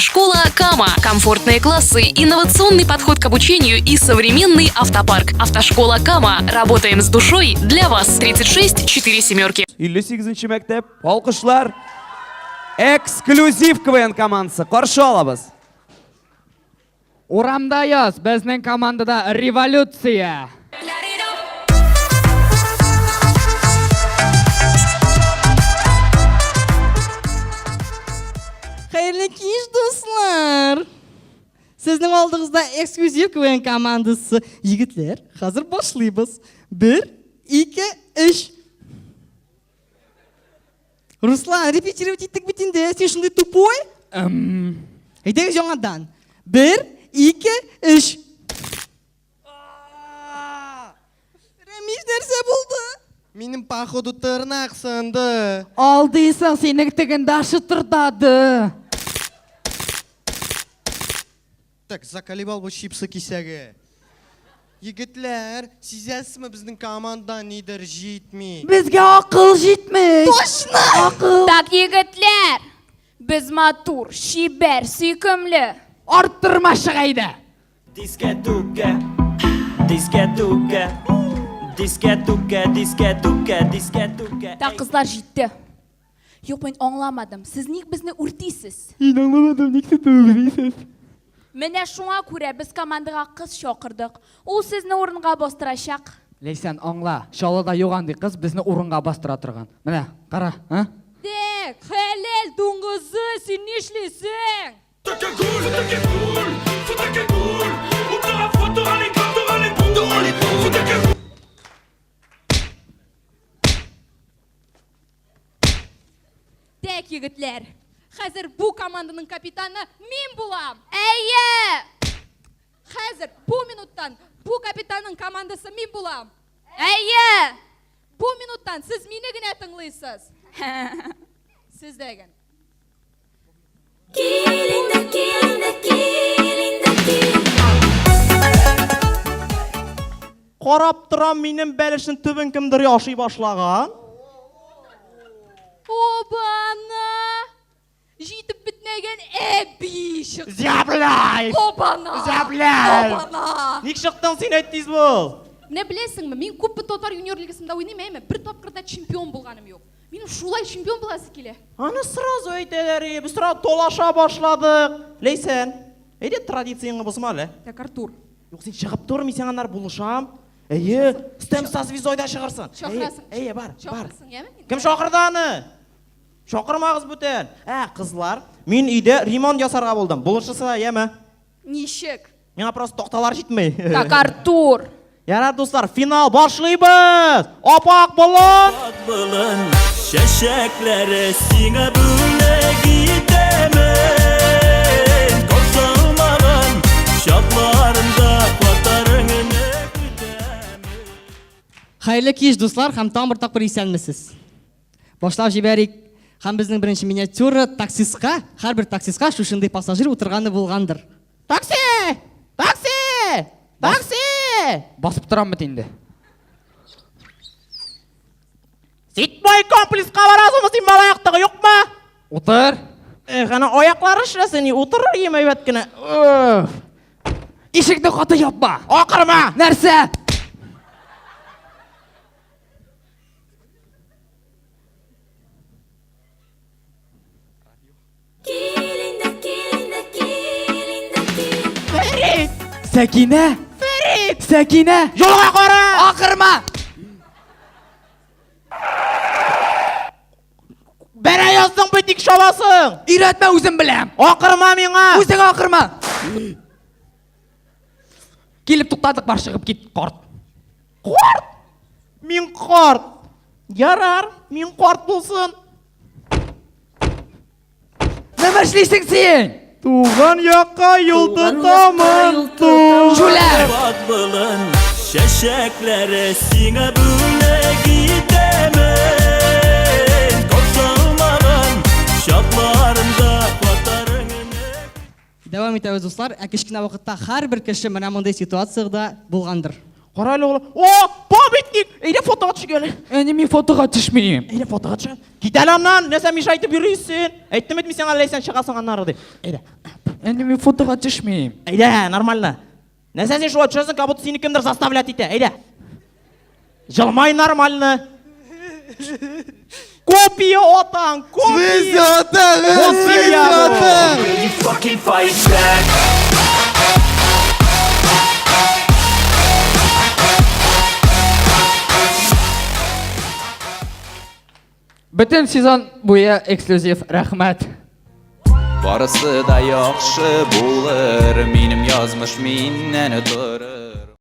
Автошкола Кама. Комфортные классы, инновационный подход к обучению и современный автопарк. Автошкола Кама. Работаем с душой для вас. 36 4 семерки. 58 нче мәктәп, алкышлар. Эксклюзив КВН командасы. Каршы алабыз. Урамда яз, безнең командада революция. Хәерле кич, дуслар! Сезнең алдыгызда эксклюзив КВН командасы. Егетләр, хәзер башлыйбыз. Бер, ике, өч. Руслан, репетировать иттек бит инде. Син шундый тупой? Әйдәгез яңадан. Бер, ике, өч. Рәмис, нәрсә булды? Минем походу тырнак сынды. Алдыйсың, синең тегендә шытырдады. Так, заколебал бу чипсы кисәге. Егетләр, сизәсезме, безнең команда нидер җитми. Безгә акыл җитми. Точно! Акыл. Так, егетләр, без матур, чибәр, сөйкемле. Арттырма чык әйдә. Дискәтүкә, дискәтүкә, дискәтүкә, дискәтүкә, дискәтүкә. Так, кызлар җитте. Юк, мин аңламадым. Сез ник безне үртисез? Мин аңламадым, ник сез үртисез? Менә шуңа күрә без командага кыз чакырдык. Ул сезне урынга бастырачак. Ләйсән, аңла, Чаллыда юк андый кыз, безне урынга бастыра торган. Менә, кара, а? Тек, хәләл дуңгызы, син нишлисең? Тәк, егетләр, хәзер бу команданың капитаны мин булам. Әйе! Хәзер бу минуттан бу капитанның командасы мин булам. Әйе! Бу минуттан сез мине генә тыңлыйсыз. Сез дә ген. Карап торам, минем бәлешнең төбен кемдер яши башлаган. Обана! Җитеп бетмәгән әби чыкты. Зяблай! Обана! Зяблай! Обана! Ник чыктың син, әйт тиз бул. Менә беләсеңме, мин күпме татар юниор лигасында уйныйм, әйме, бер тапкыр да чемпион булганым юк. Минем шулай чемпион буласы килә. Аны сразу әйтәләр, без сразу талаша башладык. Ләйсән, әйдә традицияңне бозма әле. Так, Артур. Юк, син чыгып тор, мин сиңа аннары булышам. Әйе, Стемса звездойда чыгырсың. Чакырасың. Әйе, бар, бар. Чакырсың, яме? Кем чакырды аны? Чакырмагыз бүтән. Ә, кызлар, мин өйдә ремонт ясарга булдым. Булышырсызлар, яме? Ничек? Миңа просто такталар җитми. Так, Артур. Ярар, дуслар, финал башлыйбыз. Апак болын. Ак болын чәчәкләре сиңа бүләк итәмен. Каушалмаган чакларымда катарыңны көтәмен. Хәерле кич, дуслар, һәм тагын бер тапкыр исәнмесез. Башлап җибәрик. Һәм безнең беренче миниатюра таксистка, һәрбер таксистка шушындый пассажир утырганы булгандыр. Такси! Такси! Такси! Басып торам бит инде. Седьмой комплекска барасыңмы син малай актыгы юкмы? Утыр. Эх, ана аяклары эшләсә ни, утырыр идем әйбәт кенә. Уф. Ишекне каты япма. Акырма! Нәрсә? Фәрит! Сәкинә! Фәрит! Сәкинә! Юлга кара! Акырма! Бәрә яздың бит, ник чабасың? Өйрәтмә, үзем беләм. Акырма миңа! Үзең акырма! Килеп туктадык, бар чыгып кит, карт. Карт? Мин карт. Ярар, мин карт булсын. Нәмә эшлисең син? Туган якка юл тотамын. Җүләр! Ак болын чәчәкләре сиңа бүләк итәмен. Каушалмаган чакларымда катарыңны Дәвам итәбез, дуслар. Ә кечкенә вакытта һәрбер кеше менә мондый ситуациядә булгандыр. Кара әле, улым. О, памятник! Әйдә фотога төшик әле. Әни, мин фотога төшмим. Әйдә фотога төшәм. Кит әле аннан, нәрсә мешайтып йөрисең? Әйттем бит мин сиңа, Ләйсән, чыгасың аннары дип. Әйдә. Әни, мин фотога төшмим. Әйдә, нормально. Нәрсә син шулай төшәсең, как будто сине кемдер заставлять итә. Әйдә. Җылмай нормально. Копия атаң, копия. Атаң, Копия. You fucking fight back. Бөтен сезон буе эксклюзив, рәхмәт. Барысы да яхшы булыр, минем язмыш миннән торыр.